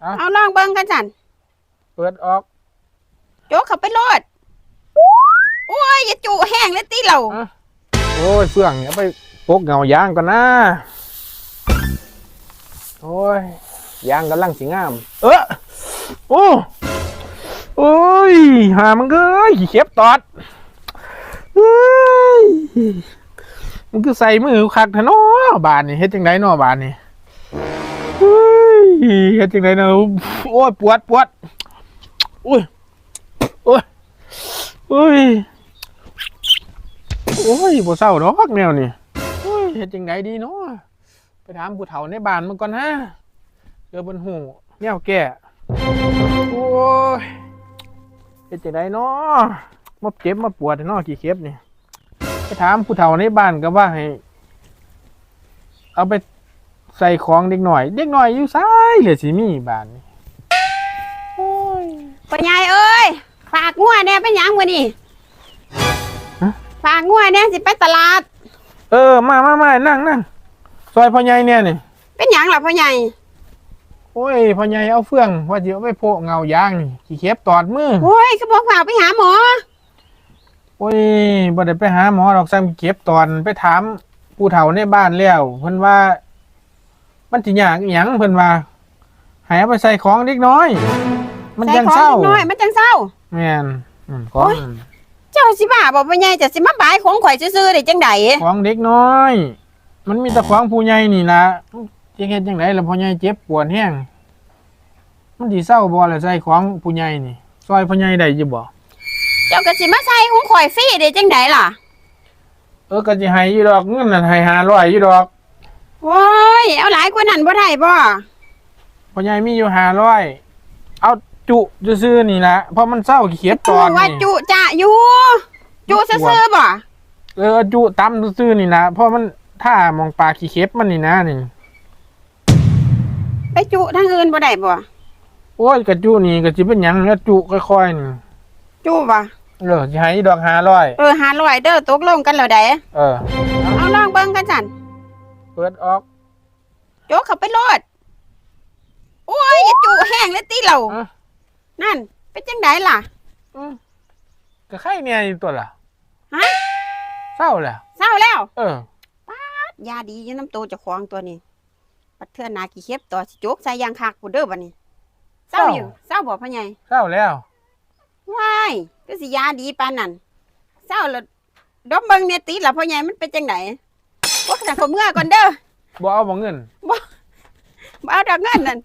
ເອົາ ເອົາລອງເບິ່ງກັນຊັ້ນ. ເປີດອອກ ໂຈກເຂົ້າໄປໂລດ. ໂອ້ຍ ຢ່າຈຸແຮງເລີຍຕິເຫຼົ່າ. ອະ ໂອ້ຍ ເຟືອງນີ້ເອົາໄປປົກເຫງົາຢາງກ່ອນນາ. ໂອ້ຍ ຢາງກຳລັງຊິງາມ. ເອີ ໂອ້ ໂອ້ຍ ຫາມຶງເອີຍ ຂີ້ເຂັບຕອດ. ເອີຍ ມັນຄືໃສ່ມືຄັກແທ້ນໍ ບາດນີ້ເຮັດຈັ່ງໃດນໍ ບາດນີ້. ເອີຍ ເຮັດຈັ່ງໃດນໍ. ໂອ້ຍ ປວດ ປວດ. ໂອ້ຍ ໂອ້ຍ ໂອ້ຍ ໂອ້ຍ ບໍ່ເຊົາດອກແນວນີ້. ໂອ້ຍ ເຮັດຈັ່ງໃດດີນໍ. ໄປຖາມຜູ້ເຖົ້າໃນບ້ານມັນກ່ອນນາ ເພື່ອເພິ່ນຮູ້ແນວແກ້. ໂອ້ຍ ເຮັດຈັ່ງໃດນໍ ມາເຈັບມາປວດແທ້ນໍ ຂີ້ເຂັບນີ້. ໄປຖາມຜູ້ເຖົ້າໃນບ້ານກໍວ່າໃຫ້ເອົາໄປໃສ່ຂອງເດັກນ້ອຍ. ເດັກນ້ອຍຢູ່ໃສລະຊິມີບາດນີ້. ໂອ້ຍ ພໍ່ໃຫຍ່ເອີຍ ຝາກງົວແດ່. ເປັນຫຍັງມື້ນີ້? ຮະ? ຝາກງົວແດ່ ຊິໄປຕະຫຼາດ. ເອີ ມາ ມາ ມາ ນັ່ງ ນັ່ງ ຊ່ອຍພໍ່ໃຫຍ່ແດ່ນີ້. ເປັນຫຍັງລະພໍ່ໃຫຍ່? ໂອ້ຍ ພໍ່ໃຫຍ່ເອົາເຟືອງວ່າຊິເອົາໄປໂພະເຫງົາຢາງນີ້ ຂີ້ເຂັບຕອດມື. ໂອ້ຍ ຄືບໍ່ພາໄປຫາໝໍ? ໂອ້ຍ ບໍ່ໄດ້ໄປຫາໝໍດອກ ຊ່ຳຂີ້ເຂັບຕອດ. ໄປຖາມຜູ້ເຖົ້າໃນບ້ານແລ້ວ ເພິ່ນວ່າມັນຊິຍາກອີ່ຫຍັງ ເພິ່ນວ່າ ໃຫ້ເອົາໄປໃສ່ຂອງເດັກນ້ອຍ ມັນຈັ່ງເຊົາ. ໃສ່ຂອງເດັກນ້ອຍມັນຈັ່ງເຊົາ? ແມ່ນ. ອືມ ຂອງ. ໂອ້ຍ ເຈົ້າຊິບ້າບໍ່ພໍ່ໃຫຍ່? ເຈົ້າຊິມາບາຍຂອງຂ້ອຍຊື່ໆໄດ້ຈັ່ງໃດ? ຂອງເດັກນ້ອຍມັນມີແຕ່ຂອງຜູ້ໃຫຍ່ນີ້ລະ. ຈະເຮັດຈັ່ງໃດລະ ພໍ່ໃຫຍ່ເຈັບປວດແຮງ. ມັນຊິເຊົາບໍ່ລະ ໃສ່ຂອງຜູ້ໃຫຍ່ນີ້? ຊ່ອຍພໍ່ໃຫຍ່ໄດ້ຢູ່ບໍ່? ເຈົ້າກໍຊິມາໃສ່ຂອງຂ້ອຍຟຣີໄດ້ຈັ່ງໃດລະ? ເອີ ກໍຊິໃຫ້ຢູ່ດອກ ເງິນນັ້ນໃຫ້ຫ້າຮ້ອຍຢູ່ດອກ. ໂອ້ຍ ເອົາຫຼາຍກວ່ານັ້ນບໍ່ໄດ້ບໍ່? ພໍ່ໃຫຍ່ມີຢູ່ຫ້າຮ້ອຍ ເອົາຈຸຊື່ໆນີ້ລະ ເພາະມັນເຊົາຂີ້ເຂັບຕອດນີ້. ວ່າຈຸຈະຢູ່ ຈຸຊື່ໆບໍ່? ເອີ ເອົາຈຸຕຳຊື່ໆນີ້ລະ ເພາະມັນທາໝ່ອງປາກຂີ້ເຂັບມັນນີ້ນານີ້. ໄປຈຸທາງອື່ນບໍ່ໄດ້ບໍ່? ໂອ້ຍ ກະຈຸນີ້ກະຊິເປັນຫຍັງລະ ຈຸຄ່ອຍໆນີ້. ຈຸບໍ່? ເອີ ຊິໃຫ້ດອກຫ້າຮ້ອຍ. ເອີ ຫ້າຮ້ອຍເດີ ຕົກລົງກັນແລ້ວໃດ. ເອີ ເອົາລອງເບິ່ງກັນຊັ້ນ. ເປີດອອກ ໂຈກເຂົ້າໄປໂລດ. ໂອ້ຍ ຢ່າຈຸແຮງເລີຍຕິເຫຼົ່າ. ອະ ນັ້ນ ເປັນຈັ່ງໃດລະ? ອືມ ກະໄຄແດ່ຢູ່ຕົວລະ. ຮະ? ເຊົາແລ້ວ. ເຊົາແລ້ວ? ເອີ. ປາດ ຢາດີຢູ່ນຳໂຕເຈົ້າຂອງຕົວນີ້. ບັດເທື່ອໜ້າຂີ້ເຂັບຕໍ່ຊິໂຈກໃສ່ຢ່າງຄັກພຸ້ນເດີບັດນີ້. ເຊົາຢູ່? ເຊົາບໍ່ພໍ່ໃຫຍ່? ເຊົາແລ້ວ. ວ້າຍ ຄືຊິຢາດີປານນັ້ນ. ເຊົາແລ້ວ ດົມເບິ່ງແດ່ຕິລະພໍ່ໃຫຍ່ ມັນເປັນຈັ່ງໃດ? ພວກຊັ້ນຂໍເມືອກ່ອນເດີ. ບໍ່ເອົາບໍ່ເງິນ? ບໍ່ ບໍ່ເອົາດອກເງິນນັ້ນ.